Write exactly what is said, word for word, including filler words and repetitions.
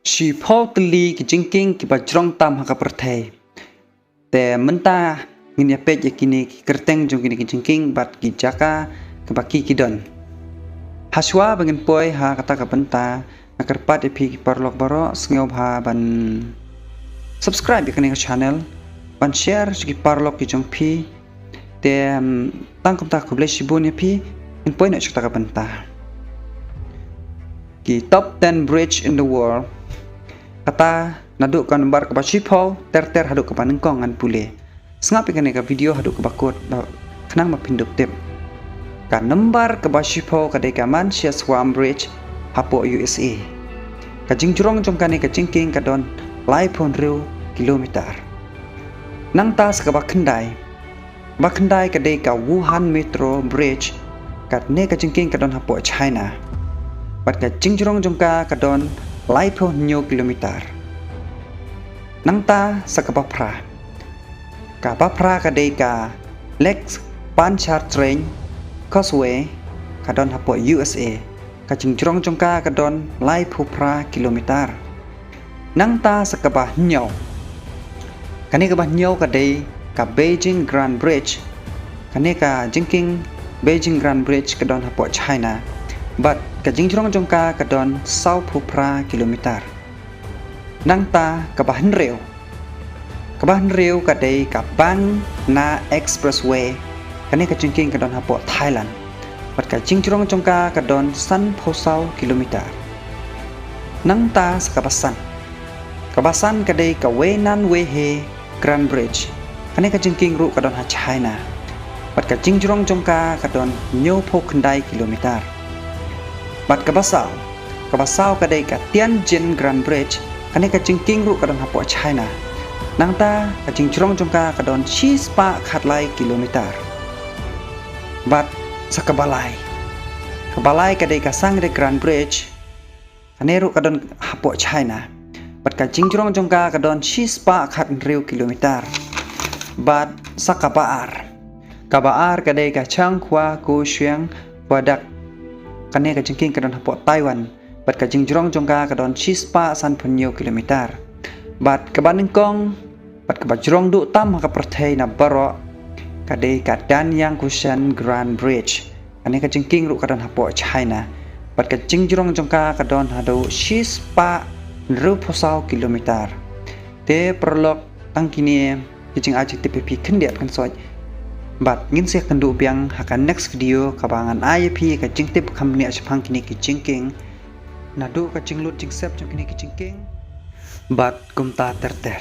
Shiphew tylli ki jingkieng kiba jrong tam ha ka pyrthei. Te mynta ngin ïa peit ïa kine ki kyrteng jong kine ki jingkieng bad ki jaka kaba ki ki don. Hashwa ba ngin poi ha kata ka bynta, nga kyrpad ïa phi ki paralok baroh sngewbha ban subscribe ïa kane ka channel, ban share sha ki paralok ki jong phi. Te, em, tang kumta, khublei shibun ïa phi. Ngin poi noh sha kata ka bynta. Ki top ten bridge in the world. Kata naduh ka nombar kaba shiphew ter ter haduh kaba nyngkong ngan pule. Sngap ïa kane ka video haduh kaba kut, ba khnang ba phin dup tip. Ka nombar kaba shiphew ka dei ka Manchester Swamp Bridge hapoh U S A. Ka jingjrong jong kane ka jingkieng ka don laiphew hynriew kilometer. Nangta sa kaba khyndai, ba khyndai ka dei ka Wuhan Metro Bridge, kane ka jingkieng ka don hapoh China. Bad ka jingjrong jong ka ka don laiphew hynñiew kilometer. Nangta sa kaba phra, kaba phra ka dei ka Lake Pontchartrain Causeway, ka don hapoh U S A. Ka jingjrong jong ka ka don laiphew phra kilometer. Nangta sa kaba hynñiew, kane kaba hynñiew ka dei ka Beijing Grand Bridge. Kane ka jingkieng Beijing Grand Bridge ka don hapoh China. Bad ka jingjrong jong ka ka don sawphew phra kilometer. Nangta kaba hynriew, kaba hynriew ka dei ka Bang Na Expressway. Kane ka jingkieng ka don hapoh Thailand. Bad ka jingjrong jong ka ka don sanphew saw kilometer. Nangta sa kaba san, kaba san ka dei ka Weinan Weihe Grand Bridge. Kane ka jingkieng ruh ka don ha China. Bad ka jingjrong jong ka ka don hynñiewphew khyndai kilometer. Bad kaba saw, kaba saw ka dei ka Tianjin Grand Bridge. Kane ka jingkieng ruh ka don hapoh China. Nangta ka jingjrong jong ka ka don shispah khatlai kilometer. Bad sa kaba lai, kaba lai ka dei ka Sangre Grand Bridge. Kane ruh ka don hapoh China. Bad ka jingjrong jong ka ka don shispah khathynriew kilometer. Bad sa kaba ar, kaba ar ka dei ka Changhua Kaohsiung Viaduct. Kane ka jingkieng ka don hapoh Taiwan. Bad ka jingjrong jong ka ka don shispah sanphew hynñiew kilometer. Bad kaba nyngkong, bad kaba jrong duh tam ha ka pyrthei na baroh, ka dei ka Danyang Kushan Grand Bridge. Kane ka jingkieng ruh ka don hapoh China. Bad ka jingjrong jong ka ka don haduh shispah hynriewphew saw kilometer. Te paralok, tang kine ki jingai jingtip ïa phi khyndiat khynsoit. Bad ngin sa ïakynduh biang ha ka next video kaba ngan ai ïa phi ka jingtip kham bniah shaphang kine ki jingkieng, naduh ka jinglut jingsep jong kine ki jingkieng bad kumta ter ter.